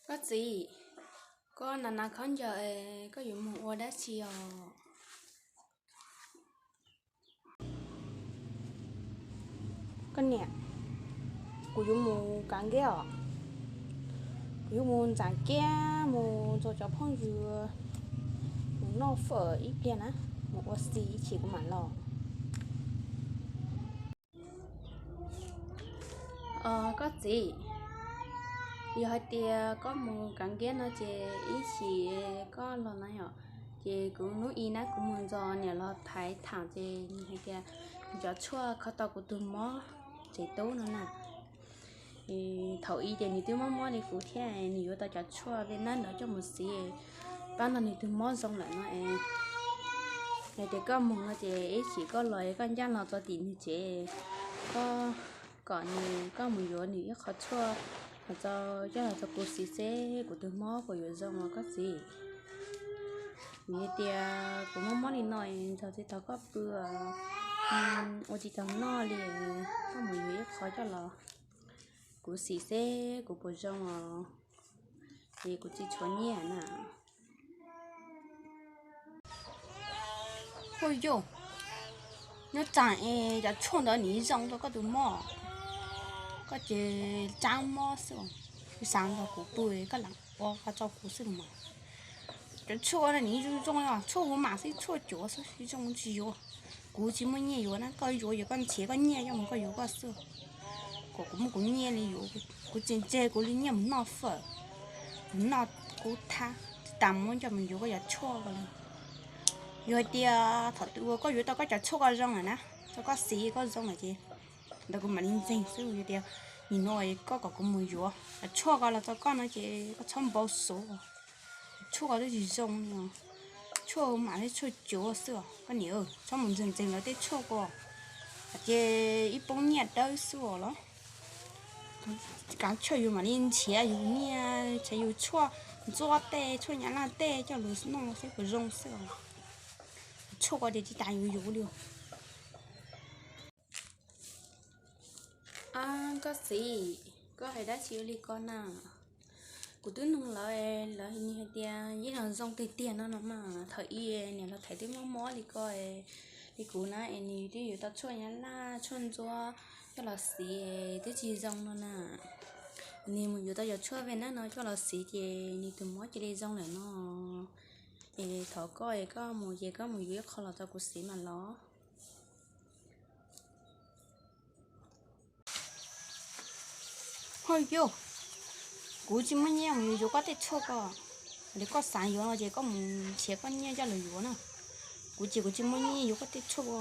Koj txiv, koj hnav hnav khaub ncaws es koj yuav mus ua dab tsi os? Koj niam, kuv yuav mus kav kiab os. Kuv yuav mus ntxam kiab mus nrog cov phooj ywg mus noj fawm ib pliag na, mus ua si ib chim kuv mam los. Koj txiv, yog hais tias koj mus kav kiab no ces ib chim koj los na yom, ces kuv hnub i na kuv mus nrog niam los thaiv tham ces nws hais tias cov tshuaj kho tau kuv tus mob tsev tub no na. Thaum i ces nws twb mob mob li kuv thiab, nws yuav tau cov tshuaj vej nab ntawd coj mus siv, pab nrog nws tus mob zoo lawm no es. Yog tias koj mus no ces ib chim koj los koj ncaj los txog tim nws tsev, koj kom nws, koj mus yuav nws ib qho tshuaj los txo, coj los txo kuv siv seb kuv tus mob puas yuav zoo os koj txiv. Vim tias kuv mob mob li no nrog tsis tau koj pw, ua tsis tau noj li, koj mus yuav ib qho coj los kuv siv seb kuv puas zoo os, es kuv tsis tshuav nyiaj na. Huj yus, nyob tsaam es cov tshuaj ntawd nws zoo rau koj tus mob, koj ces tsaab mob xwb. Kuv xaav nrog kuv pw koj lam ua qhov tso kuv xwb mas. Cov tshuaj no nws zoo zoo os, tshuaj huv mam xwb, tshuaj cuav xwb zoo tsis yuav. Kuv tsis muaj nyiaj yuav na, koj yuav ces koj nrhiav koj nyiaj coj mus koj yuav koj xwb. Kom kuv muaj kuv nyiaj li yuav, kuv tsis ntseg kuv li nyiaj mus noj fawm, mus noj kub thab, tsis tas muab coj mus yuav koj cov tshuaj ko li. Yog hais tias thaum twg uas koj yuav tau koj cov tshuaj ko zoo lawm na, tau koj siv koj zoo lawm ces ntawd kuv mam li ntseeg xwb. Yog tias nim no koj kom kuv mus yuav cov tshuaj ko los tau koj no ces koj txhob npau suav. Tshuaj ko twb tsis zoo li, tshuaj mam li tshuaj cuav xwb os koj niam, txhob mus ntseeg ntseeg lawv tej tshuaj ko, ces ib poob nyiaj dawb xwb os los. Kav tshuaj yus mam li nrhiav yus nyiaj, nrhiav yus tshuaj ntxuab tej tshuaj nyab laj tej coj lug noj seb puas zoo xwb os. Tshuaj ko ces tsis tas yus yuav li. Koj txiv, koj hais dab tsi ua li ko na? Kuv twb nug lawv, lawv nws hais tias yeej los zoo tiag tiag no no mas. Thaum ub niam los thaiv twb mob mob li ko li kuv na es nws twb yuav tau tshuaj nyab laj tshuaj ntxuab coj los siv twb tsis zoo no na. Nws mus yuav tau cov tshuaj vej nab no coj los siv ces nws tus mob cia li zoo lawm no. Es thov koj es koj mus ces koj mus yuav ib qho los rau kuv siv mam los. Hoj yog, kuv tsis muaj nyiaj mus yuav koj tej tshuaj ko. Yog koj xav yuav no ces koj mus nrhiav koj nyiaj coj los yuav na. Kuv ces kuv tsis muaj nyiaj yuav koj tej tshuaj ko.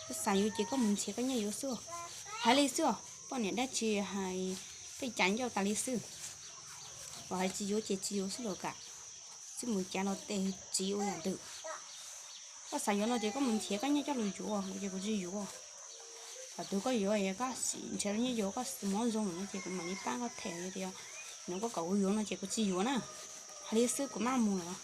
Koj xav yuav ces koj mus nrhiav koj nyiaj yuav xwb. Hais li xwb os, poj niam dab tsi hais peb cav ncauj tas li xwb. Hais tsis yuav ces tsis yuav xwb los kam, txij mus cav los tes tsis ua yam twg. Koj xav yuav no ces koj mus nrhiav koj nyiaj coj los yuav, kuv ces kuv tsis yuav. Thaum twg koj yuav es koj nrhiav nyiaj yuav koj mob zoo lawm no ces kuv mam li pab koj them tias, nws koj kom kuv yuav no ces kuv tsis yuav na. Hais li xwb kuv maj mus lawm.